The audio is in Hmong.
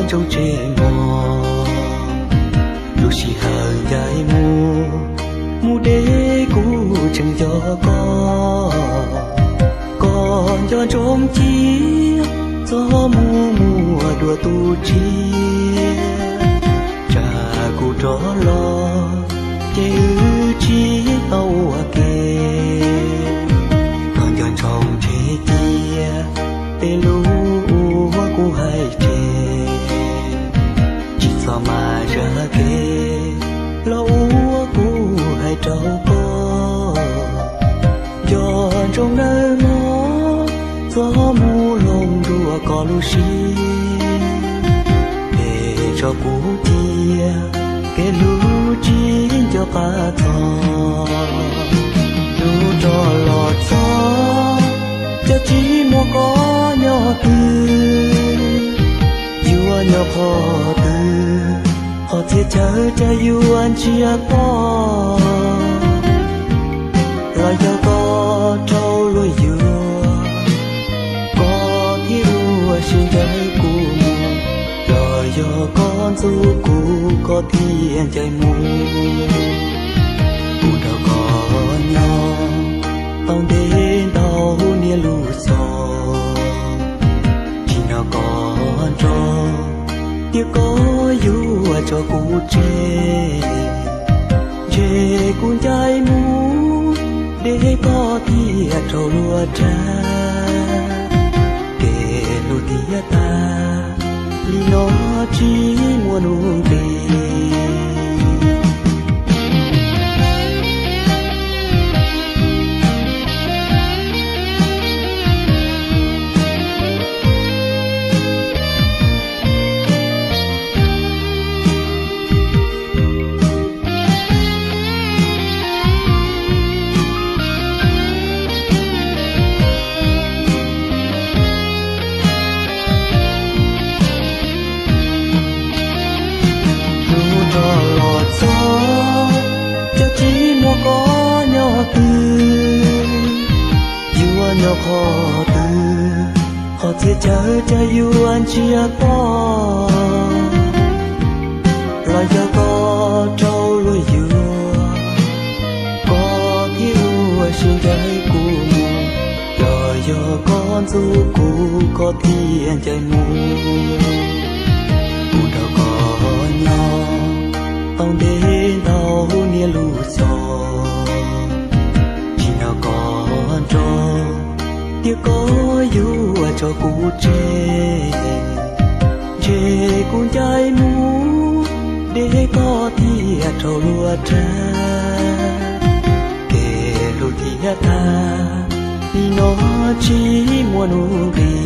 ntsoov tseg mog. Lub sij hawm ncaim mus, mus deb kuv tseem nco koj. Koj nco ntsoov cia, txhob mus muaj dua tus tshiab. Tsam kuv rov los, ces wb tsis tau ua ke. Koj nco ntsoov tseg cia, tej lus uas kuv hais tseg, tsis txhob mas zam kev los ua kuv hais rau koj. Nco ntsoov nawb mog, txhob mus hloov dua koj lub siab. Peb tso kuv cia, kev hlub tsis nco qab txog. Lub rog los txog, cas tsis muaj koj nyob twg. Yuav nyob qhov twg, qhov txhia chaw cas yuav ntsiag to. Los yog koj raug luag yuav, koj thiaj ua siab ncaim kuv mus. Los yog koj ntxub kuv, koj thiaj ncaim mus. Kuv nrog koj nyob tau ntev ntau niaj lub xyoo, tsis nrog koj nrog, tiam koj yuav tso kuv tseg. Ntshe kuv ncaim mus, deb koj thiaj raug luag rag. Kev hlub thiaj tag, li no tsis muaj nuj nqis. Lub rog los txog, cas tsis muaj koj nyob twg. Yuav nyob qhov twg, qhov txhia chaw cas yuav ntsiag to. Los yog koj raug luag yuav, koj thiaj ua siab ncaim kuv mus. Los yog koj ntxub kuv, koj thiaj ncaim mus. Kuv nrog koj nyob tau ntev ntau niaj lub xyoo, tsis nrog koj nrog, tiam koj yuav tso kuv tseg. Ntshe kuv ncaim mus, deb koj thiaj raug luag rag. Kev hlub thiaj tag, li no tsis muaj nuj nqis.